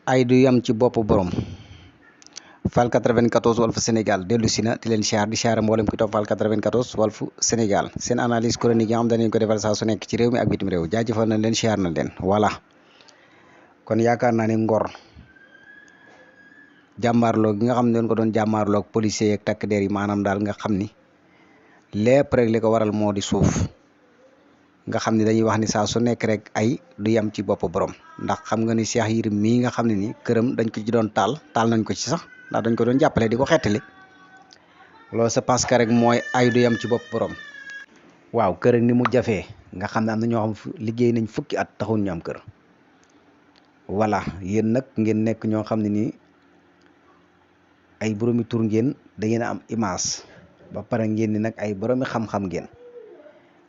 ay du yam ci bopp borom. Fall 94 Walf Sénégal dellu si na di leen siyaar di siyaar mboolem ki topp Fall 94 Walf Sénégal seen analyse chronique yi nga xam dañ leen ko defal saa su nekk ci réew mi ak bitim réew jaajëfal nañ leen siyaar nañ leen voilà. kon yaakaar naa ne Ngor jàmmaarloo gi nga xam ne dañ ko doon jàmmaarloo ak policiers yeeg takk der yi maanaam daal nga xam ni lépp rek li ko waral moo di suuf nga xam ne dañuy wax ni saa su nekk rek ay du yam ci bopp borom ndax xam nga ni Cheikh Yérim mii nga xam ne ni këram dañ ko ci doon taal nañ ko ci sax ndax dañ ko doon jàppale di ko xettali loolu c'est parce que rek mooy ay du yam ci bopp borom. waaw kër ni mu jafee nga xam ne am na ñoo xam liggéey nañ fukki at taxul ñu am kër voilà yéen nag ngeen nekk ñoo xam ne nii ay boromi tur ngeen da ngeen a am image ba pare ngeen ni nag ay boromi xam-xam ngeen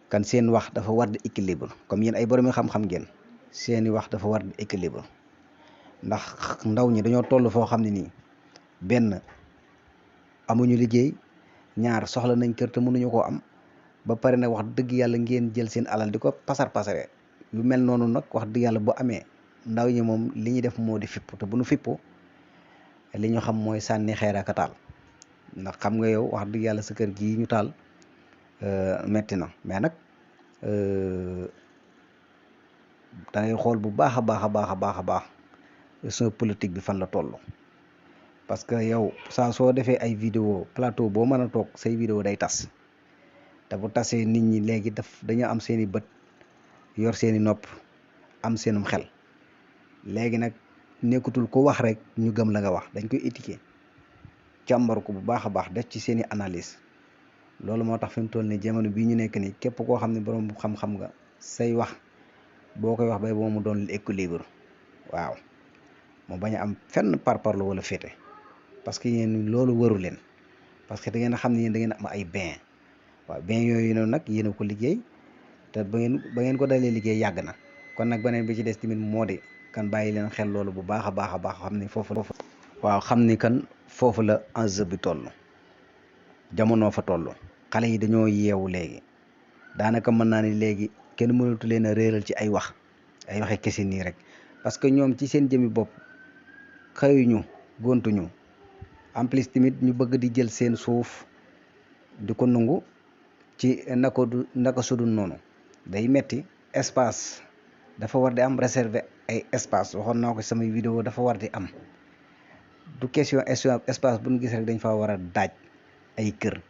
kan seen wax dafa war di équilibre comme yéen ay boromi xam-xam ngeen seeni wax dafa war di équilibre ndax ndaw ñi dañoo toll foo xam ne nii benn amuñu liggéey ñaar soxla nañ kër te mënuñu koo am ba pare nag wax dëgg yàlla ngeen jël seen alal di ko pasare lu mel noonu nag wax dëgg yàlla bu amee ndaw ñi moom li ñuy def moo di fipp te bu nu fippu li ñu xam mooy sànni xeer ak a taal ndax xam nga yow wax dëgg yàlla sa kër gii ñu taal metti na mais nag da ngay xool bu baax a baax sa politique bi fan la toll parce que yow saa soo defee ay vidéo plateau boo mën a toog say vidéo day tas te bu tasee nit ñi léegi dañoo am seeni bët yor seeni nopp am seenum xel léegi nag nekkutul ko wax rek ñu gëm la nga wax dañ koy étiqueter càmbar ko bu baax a baax def ci seeni analyse loolu moo tax fi mu toll nii jamono bii ñu nekk nii képp koo xam ne borom xam-xam nga say wax boo koy wax bay boo mu doon équilibre waaw mu bañ a am fenn parparlo wala féete parce que yéen loolu waru leen parce que da ngeen a xam ne yéen da ngeen am ay bien waaw bien yooyu noonu nag yéen a ko liggéey te ba ngeen ko dalee liggéey yàgg na kon nag beneen bi ci des tamit moo di kan bàyyi leen xel loolu bu baax a baax xam ni foofu waaw xam ni kan foofu la enjeu bi toll jamono fa toll xale yi dañoo yeewu léegi daanaka mën naa ni léegi kenn mënatu leen a réeral ci ay waxe kese nii rek parce que ñoom ci seen jëmi bopp xëyuñu gontuñu en plus tamit ñu bëgg di jël seen suuf di ko nungu ci naka sudul noonu day metti espace dafa war di am réservé ay espace waxoon naa ko samay vidéo dafa war di am du question espace bu ñu gis rek dañ fa war a daaj ay kër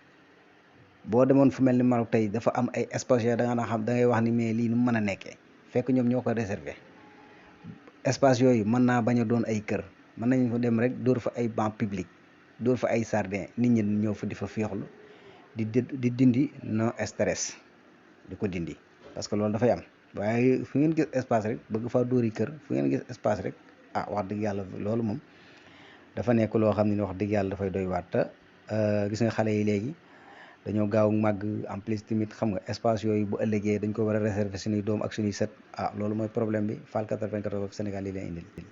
boo demoon fu mel ni Maroc tey dafa am ay espace yooyu da nga xam da ngay wax ni mais lii nu mën a nekkee fekk ñoom ñoo ko réservé espace yooyu mën naa bañ a doon ay kër mën nañ fa dem rek dóor fa ay banc public dóor fa ay jardin nit ñi ñëw fa di fa féexlu di dindi non stress di ko dindi parce que loolu dafay am waaye fu ngeen gis espace rek bëgg faa dóori kër fu ngeen gis espace rek wax dëgg yàlla loolu moom dafa nekk loo xam ne wax dëgg yàlla dafay doy waat te gis nga xale yi léegi dañoo gaaw màgg en plus tamit xam nga espace yooyu bu ëllëgee dañ ko war a réserver suñuy doom ak suñuy sët loolu mooy problème bi Fall 94 Sénégal yi leen indil